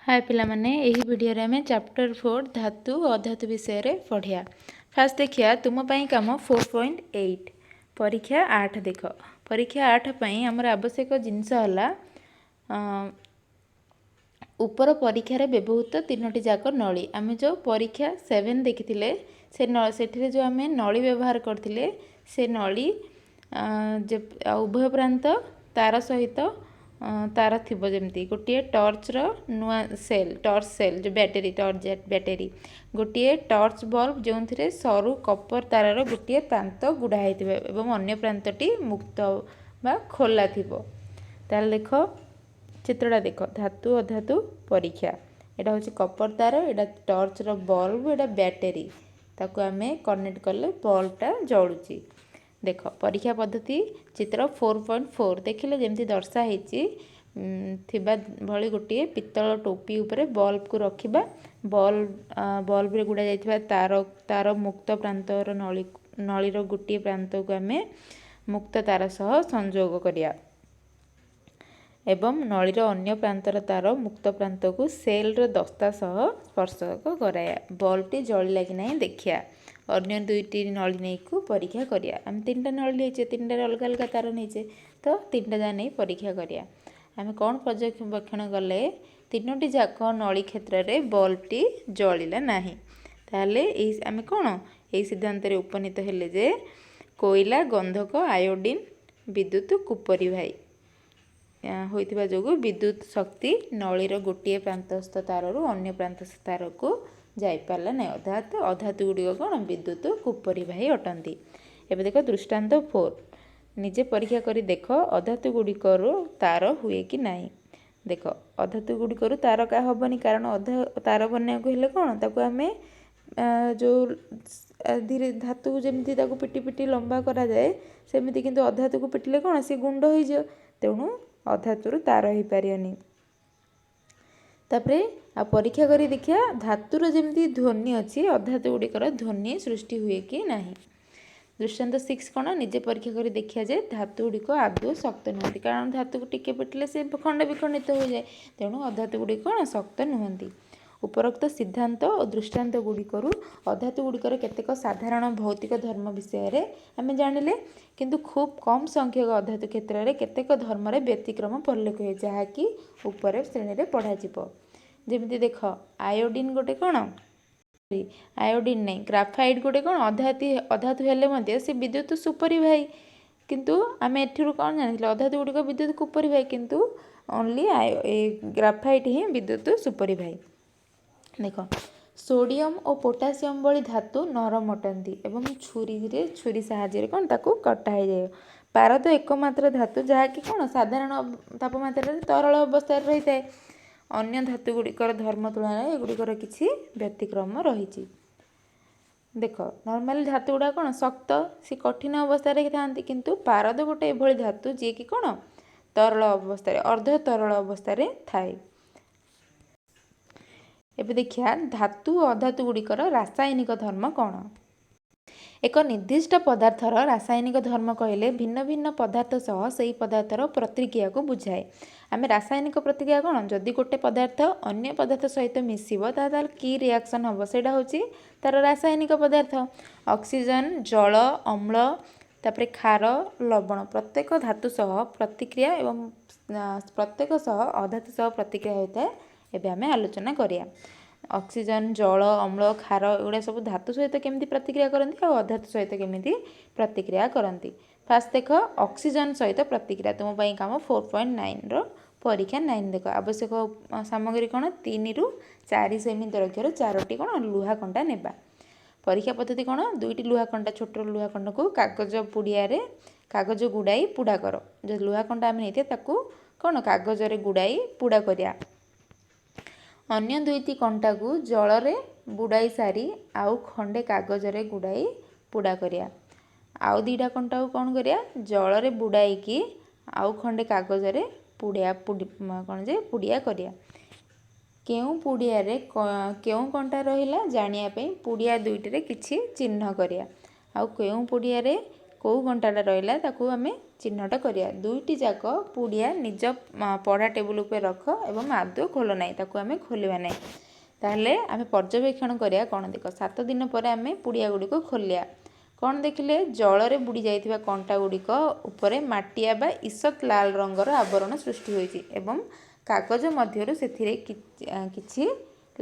ହାଏ ପିଲାମାନେ, ଏହି ଭିଡ଼ିଓରେ ଆମେ ଚାପ୍ଟର 4 ଧାତୁ ଓ ଅଧାତୁ ବିଷୟରେ ପଢ଼ିବା। ଫାର୍ଷ୍ଟ ଦେଖିବା ତୁମ ପାଇଁ କାମ 4.8, ପରୀକ୍ଷା 8। ଦେଖ, ପରୀକ୍ଷା 8 ପାଇଁ ଆମର ଆବଶ୍ୟକ ଜିନିଷ ହେଲା ଉପର ପରୀକ୍ଷାରେ ବ୍ୟବହୃତ ତିନୋଟି ଯାକ ନଳୀ। ଆମେ ଯେଉଁ ପରୀକ୍ଷା 7 ଦେଖିଥିଲେ, ସେ ସେଥିରେ ଯେଉଁ ଆମେ ନଳୀ ବ୍ୟବହାର କରିଥିଲେ, ସେ ନଳୀ ଆଉ ଉଭୟ ପ୍ରାନ୍ତ ତାର ସହିତ ତାର ଥିବ ଯେମିତି। ଗୋଟିଏ ଟର୍ଚ୍ଚର ନୂଆ ସେଲ୍, ଟର୍ଚ୍ଚ ସେଲ୍ ଯେଉଁ ବ୍ୟାଟେରୀ, ଟର୍ଚ୍ଚ ବ୍ୟାଟେରୀ। ଗୋଟିଏ ଟର୍ଚ୍ଚ ବଲ୍ବ, ଯେଉଁଥିରେ ସରୁ କପର ତାରର ଗୋଟିଏ ପ୍ରାନ୍ତ ଗୁଡ଼ା ହେଇଥିବ ଏବଂ ଅନ୍ୟ ପ୍ରାନ୍ତଟି ମୁକ୍ତ ବା ଖୋଲା ଥିବ। ତାହେଲେ ଦେଖ, ଚିତ୍ରଟା ଦେଖ, ଧାତୁ ଅଧାତୁ ପରୀକ୍ଷା। ଏଇଟା ହେଉଛି କପର ତାର, ଏଇଟା ଟର୍ଚ୍ଚର ବଲ୍ବ, ଏଇଟା ବ୍ୟାଟେରୀ। ତାକୁ ଆମେ କନେକ୍ଟ କଲେ ବଲ୍ବଟା ଜଳୁଛି। ଦେଖ, ପରୀକ୍ଷା ପଦ୍ଧତି ଚିତ୍ର 4.4 ଦେଖିଲେ ଯେମିତି ଦର୍ଶା ହେଇଛି ଥିବା ଭଳି ଗୋଟିଏ ପିତ୍ତଳ ଟୋପି ଉପରେ ବଲ୍ବକୁ ରଖିବା। ବଲ୍ବରେ ଗୁଡ଼ା ଯାଇଥିବା ତାର ମୁକ୍ତ ପ୍ରାନ୍ତର ନଳୀର ଗୋଟିଏ ପ୍ରାନ୍ତକୁ ଆମେ ମୁକ୍ତ ତାର ସହ ସଂଯୋଗ କରିବା ଏବଂ ନଳୀର ଅନ୍ୟ ପ୍ରାନ୍ତର ତାର ମୁକ୍ତ ପ୍ରାନ୍ତକୁ ସେଲ୍ର ଦସ୍ତା ସହ ସ୍ପର୍ଶକ କରାଇବା। ବଲ୍ବଟି ଜଳିଲା କି ନାହିଁ ଦେଖିବା। ଅନ୍ୟ ଦୁଇଟି ନଳୀ ନେଇକୁ ପରୀକ୍ଷା କରିବା। ଆମେ ତିନିଟା ନଳୀ ନେଇଛେ, ତିନିଟାରେ ଅଲଗା ଅଲଗା ତାର ନେଇଛେ, ତ ତିନିଟା ଯାକ ନେଇ ପରୀକ୍ଷା କରିବା। ଆମେ କ'ଣ ପର୍ଯ୍ୟବେକ୍ଷଣ କଲେ? ତିନୋଟି ଯାକ ନଳୀ କ୍ଷେତ୍ରରେ ବଲ୍ବଟି ଜଳିଲା ନାହିଁ। ତାହେଲେ ଏଇ ଆମେ କ'ଣ ଏଇ ସିଦ୍ଧାନ୍ତରେ ଉପନୀତ ହେଲେ ଯେ କୋଇଲା, ଗନ୍ଧକ, ଆୟୋଡ଼ିନ୍ ବିଦ୍ୟୁତ କୁପରିବାହୀ ହୋଇଥିବା ଯୋଗୁଁ ବିଦ୍ୟୁତ ଶକ୍ତି ନଳୀର ଗୋଟିଏ ପ୍ରାନ୍ତସ୍ଥ ତାରରୁ ଅନ୍ୟ ପ୍ରାନ୍ତସ୍ଥ ତାରକୁ ଯାଇପାରିଲା ନାହିଁ। ଅର୍ଥାତ୍ ଅଧାତୁ ଗୁଡ଼ିକ କ'ଣ ବିଦ୍ୟୁତ କୁପରିବାହୀ ଅଟନ୍ତି। ଏବେ ଦେଖ ଦୃଷ୍ଟାନ୍ତ 4। ନିଜେ ପରୀକ୍ଷା କରି ଦେଖ, ଅଧାତୁ ଗୁଡ଼ିକରୁ ତାର ହୁଏ କି ନାହିଁ। ଦେଖ, ଅଧାତୁ ଗୁଡ଼ିକରୁ ତାର ହେବନି, କାରଣ ଅଧା ତାର ବନେଇବାକୁ ହେଲେ କ'ଣ ତାକୁ ଆମେ ଯେଉଁ ଧୀରେ ଧାତୁକୁ ଯେମିତି ତାକୁ ପିଟି ପିଟି ଲମ୍ବା କରାଯାଏ ସେମିତି, କିନ୍ତୁ ଅଧାତୁକୁ ପିଟିଲେ କ'ଣ ସେ ଗୁଣ୍ଡ ହେଇଯିବ। ତେଣୁ ଅଧାତୁରୁ ତାର ହେଇପାରିବନି। ତାପରେ ଆଉ ପରୀକ୍ଷା କରି ଦେଖିବା, ଧାତୁର ଯେମିତି ଧ୍ୱନି ଅଛି, ଅଧାତୁ ଗୁଡ଼ିକର ଧ୍ୱନି ସୃଷ୍ଟି ହୁଏ କି ନାହିଁ। ଦୃଷ୍ଟାନ୍ତ 6 କ'ଣ? ନିଜେ ପରୀକ୍ଷା କରି ଦେଖିବା ଯେ ଧାତୁ ଗୁଡ଼ିକ ଆଦୌ ଶକ୍ତ ନୁହନ୍ତି, କାରଣ ଧାତୁକୁ ଟିକେ ପିଟିଲେ ସେ ଖଣ୍ଡ ବିଖଣ୍ଡିତ ହୋଇଯାଏ। ତେଣୁ ଅଧାତୁ ଗୁଡ଼ିକ କ'ଣ ଶକ୍ତ ନୁହନ୍ତି। ଉପରୋକ୍ତ ସିଦ୍ଧାନ୍ତ ଓ ଦୃଷ୍ଟାନ୍ତ ଗୁଡ଼ିକରୁ ଅଧାତୁ ଗୁଡ଼ିକର କେତେକ ସାଧାରଣ ଭୌତିକ ଧର୍ମ ବିଷୟରେ ଆମେ ଜାଣିଲେ। କିନ୍ତୁ ଖୁବ୍ କମ୍ ସଂଖ୍ୟକ ଅଧାତୁ କ୍ଷେତ୍ରରେ କେତେକ ଧର୍ମରେ ବ୍ୟତିକ୍ରମ ପରିଲକ୍ଷିତ ହୁଏ, ଯାହାକି ଉପରେ ଶ୍ରେଣୀରେ ପଢ଼ାଯିବ। ଯେମିତି ଦେଖ, ଆୟୋଡ଼ିନ୍ ଗୋଟେ କ'ଣ, ଆୟୋଡ଼ିନ୍ ନାହିଁ, ଗ୍ରାଫାଇଟ୍ ଗୋଟେ କ'ଣ ଅଧାତୁ ହେଲେ ମଧ୍ୟ ସେ ବିଦ୍ୟୁତ ସୁପରିବାହୀ। କିନ୍ତୁ ଆମେ ଏଥିରୁ କ'ଣ ଜାଣିଥିଲେ? ଅଧାତୁ ଗୁଡ଼ିକ ବିଦ୍ୟୁତ କୁପରିବାହୀ, କିନ୍ତୁ ଓନ୍ଲି ଏ ଗ୍ରାଫାଇଟ୍ ହିଁ ବିଦ୍ୟୁତ ସୁପରିବାହୀ। ଦେଖ, ସୋଡ଼ିୟମ୍ ଓ ପୋଟାସିୟମ୍ ଭଳି ଧାତୁ ନରମ ଅଟନ୍ତି ଏବଂ ଛୁରୀ ସାହାଯ୍ୟରେ କ'ଣ ତାକୁ କଟା ହେଇଯାଏ। ପାରଦ ଏକମାତ୍ର ଧାତୁ ଯାହାକି କ'ଣ ସାଧାରଣ ତାପମାତ୍ରାରେ ତରଳ ଅବସ୍ଥାରେ ରହିଥାଏ। ଅନ୍ୟ ଧାତୁ ଗୁଡ଼ିକର ଧର୍ମ ତୁଳନାରେ ଏଗୁଡ଼ିକର କିଛି ବ୍ୟତିକ୍ରମ ରହିଛି। ଦେଖ, ନର୍ମାଲି ଧାତୁ ଗୁଡ଼ାକ କ'ଣ ଶକ୍ତ, ସେ କଠିନ ଅବସ୍ଥାରେ ଥାନ୍ତି, କିନ୍ତୁ ପାରଦ ଗୋଟେ ଏଭଳି ଧାତୁ ଯିଏକି କ'ଣ ତରଳ ଅବସ୍ଥାରେ, ଅର୍ଦ୍ଧ ତରଳ ଅବସ୍ଥାରେ ଥାଏ। ଏବେ ଦେଖିବା ଧାତୁ ଓ ଅଧାତୁ ଗୁଡ଼ିକର ରାସାୟନିକ ଧର୍ମ କ'ଣ। ଏକ ନିର୍ଦ୍ଦିଷ୍ଟ ପଦାର୍ଥର ରାସାୟନିକ ଧର୍ମ କହିଲେ ଭିନ୍ନ ଭିନ୍ନ ପଦାର୍ଥ ସହ ସେହି ପଦାର୍ଥର ପ୍ରତିକ୍ରିୟାକୁ ବୁଝାଏ। ଆମେ ରାସାୟନିକ ପ୍ରତିକ୍ରିୟା କ'ଣ? ଯଦି ଗୋଟେ ପଦାର୍ଥ ଅନ୍ୟ ପଦାର୍ଥ ସହିତ ମିଶିବ, ତାହେଲେ କି ରିଆକ୍ସନ୍ ହେବ, ସେଇଟା ହେଉଛି ତା'ର ରାସାୟନିକ ପଦାର୍ଥ। ଅକ୍ସିଜେନ୍, ଜଳ, ଅମ୍ଳ, ତାପରେ ଖାର, ଲବଣ ପ୍ରତ୍ୟେକ ଧାତୁ ସହ ପ୍ରତିକ୍ରିୟା ଏବଂ ପ୍ରତ୍ୟେକ ସହ ଅଧାତୁ ସହ ପ୍ରତିକ୍ରିୟା ହୋଇଥାଏ। ଏବେ ଆମେ ଆଲୋଚନା କରିବା, ଅକ୍ସିଜେନ୍, ଜଳ, ଅମ୍ଳ, ଖାର ଏଗୁଡ଼ା ସବୁ ଧାତୁ ସହିତ କେମିତି ପ୍ରତିକ୍ରିୟା କରନ୍ତି ଆଉ ଅଧାତୁ ସହିତ କେମିତି ପ୍ରତିକ୍ରିୟା କରନ୍ତି। ଫାର୍ଷ୍ଟ ଦେଖ, ଅକ୍ସିଜେନ୍ ସହିତ ପ୍ରତିକ୍ରିୟା। ତୁମ ପାଇଁ କାମ 4.9ର ପରୀକ୍ଷା 9। ଦେଖ, ଆବଶ୍ୟକ ସାମଗ୍ରୀ କ'ଣ? 3ରୁ 4 ସେମି ଦୈର୍ଘ୍ୟର ଚାରୋଟି କ'ଣ ଲୁହା କଣ୍ଟା ନେବା। ପରୀକ୍ଷା ପଦ୍ଧତି କ'ଣ? ଦୁଇଟି ଲୁହା କଣ୍ଟା, ଛୋଟ ଲୁହା କଣ୍ଟାକୁ କାଗଜ ପୁଡ଼ିଆରେ କାଗଜ ଗୁଡ଼ାଇ ପୁଡ଼ା କର। ଯେଉଁ ଲୁହା କଣ୍ଟା ଆମେ ନେଇଥିବା, ତାକୁ କ'ଣ କାଗଜରେ ଗୁଡ଼ାଇ ପୁଡ଼ା କରିବା। ଅନ୍ୟ ଦୁଇଟି କଣ୍ଟାକୁ ଜଳରେ ବୁଡ଼ାଇ ସାରି ଆଉ ଖଣ୍ଡେ କାଗଜରେ ଗୁଡ଼ାଇ ପୁଡ଼ା କରିବା। ଆଉ ଦୁଇଟା କଣ୍ଟାକୁ କ'ଣ କରିବା? ଜଳରେ ବୁଡ଼ାଇକି ଆଉ ଖଣ୍ଡେ କାଗଜରେ ପୁଡ଼ିଆ କ'ଣ ଯେ ପୁଡ଼ିଆ କରିବା। କେଉଁ ପୁଡ଼ିଆରେ କେଉଁ କଣ୍ଟା ରହିଲା ଜାଣିବା ପାଇଁ ପୁଡ଼ିଆ ଦୁଇଟିରେ କିଛି ଚିହ୍ନ କରିବା। ଆଉ କେଉଁ ପୁଡ଼ିଆରେ କେଉଁ କଣ୍ଟାଟା ରହିଲା, ତାକୁ ଆମେ ଚିହ୍ନଟ କରିବା। ଦୁଇଟି ଯାକ ପୁଡ଼ିଆ ନିଜ ପଢ଼ା ଟେବୁଲ ଉପରେ ରଖ ଏବଂ ଆଦୌ ଖୋଲ ନାହିଁ। ତାକୁ ଆମେ ଖୋଲିବା ନାହିଁ। ତାହେଲେ ଆମେ ପର୍ଯ୍ୟବେକ୍ଷଣ କରିବା କ'ଣ? ଦେଖ, 7 ଦିନ ପରେ ଆମେ ପୁଡ଼ିଆ ଗୁଡ଼ିକୁ ଖୋଲିବା। କ'ଣ ଦେଖିଲେ? ଜଳରେ ବୁଡ଼ି ଯାଇଥିବା କଣ୍ଟା ଗୁଡ଼ିକ ଉପରେ ମାଟିଆ ବା ଈଷତ୍ ଲାଲ ରଙ୍ଗର ଆବରଣ ସୃଷ୍ଟି ହୋଇଛି ଏବଂ କାଗଜ ମଧ୍ୟରୁ ସେଥିରେ କିଛି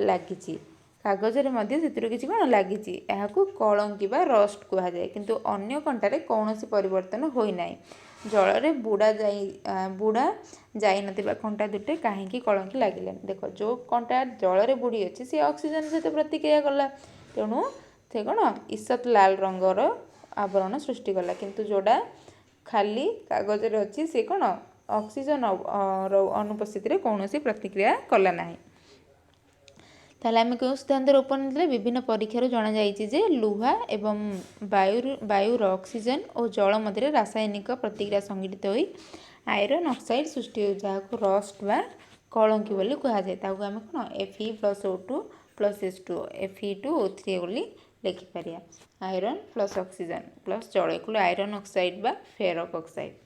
ଲାଗିଛି। କାଗଜରେ ମଧ୍ୟ ସେଥିରୁ କିଛି କ'ଣ ଲାଗିଛି। ଏହାକୁ କଳଙ୍କି ବା ରଷ୍ଟ କୁହାଯାଏ। କିନ୍ତୁ ଅନ୍ୟ କଣ୍ଟାରେ କୌଣସି ପରିବର୍ତ୍ତନ ହୋଇନାହିଁ। ଜଳରେ ବୁଡ଼ା ଯାଇନଥିବା କଣ୍ଟା ଦୁଇଟି କାହିଁକି କଳଙ୍କି ଲାଗିଲାନି? ଦେଖ, ଯେଉଁ କଣ୍ଟା ଜଳରେ ବୁଡ଼ି ଅଛି, ସେ ଅକ୍ସିଜେନ୍ ସହିତ ପ୍ରତିକ୍ରିୟା କଲା, ତେଣୁ ସେ କ'ଣ ଈଷତ୍ ଲାଲ ରଙ୍ଗର ଆବରଣ ସୃଷ୍ଟି କଲା। କିନ୍ତୁ ଯେଉଁଟା ଖାଲି କାଗଜରେ ଅଛି, ସେ କ'ଣ ଅକ୍ସିଜେନ୍ ଅନୁପସ୍ଥିତିରେ କୌଣସି ପ୍ରତିକ୍ରିୟା କଲା ନାହିଁ। ତାହେଲେ ଆମେ କେଉଁ ସିଦ୍ଧାନ୍ତରେ ଉପନୀତ ହେଲେ? ବିଭିନ୍ନ ପରୀକ୍ଷାରୁ ଜଣାଯାଇଛି ଯେ ଲୁହା ଏବଂ ବାୟୁର ଅକ୍ସିଜେନ୍ ଓ ଜଳ ମଧ୍ୟରେ ରାସାୟନିକ ପ୍ରତିକ୍ରିୟା ସଂଘଟିତ ହୋଇ ଆଇରନ୍ ଅକ୍ସାଇଡ୍ ସୃଷ୍ଟି ହେଉଛି, ଯାହାକୁ ରଷ୍ଟ ବା କଳଙ୍କି ବୋଲି କୁହାଯାଏ। ତାକୁ ଆମେ କ'ଣ Fe plus O2 plus H2, Fe2O3 ବୋଲି ଲେଖିପାରିବା। ଆଇରନ୍ ପ୍ଲସ୍ ଅକ୍ସିଜେନ୍ ପ୍ଲସ୍ ଜଳ ଇକ୍ୱାଲ୍ ଆଇରନ୍ ଅକ୍ସାଇଡ୍ ବା ଫେରକ୍ ଅକ୍ସାଇଡ୍।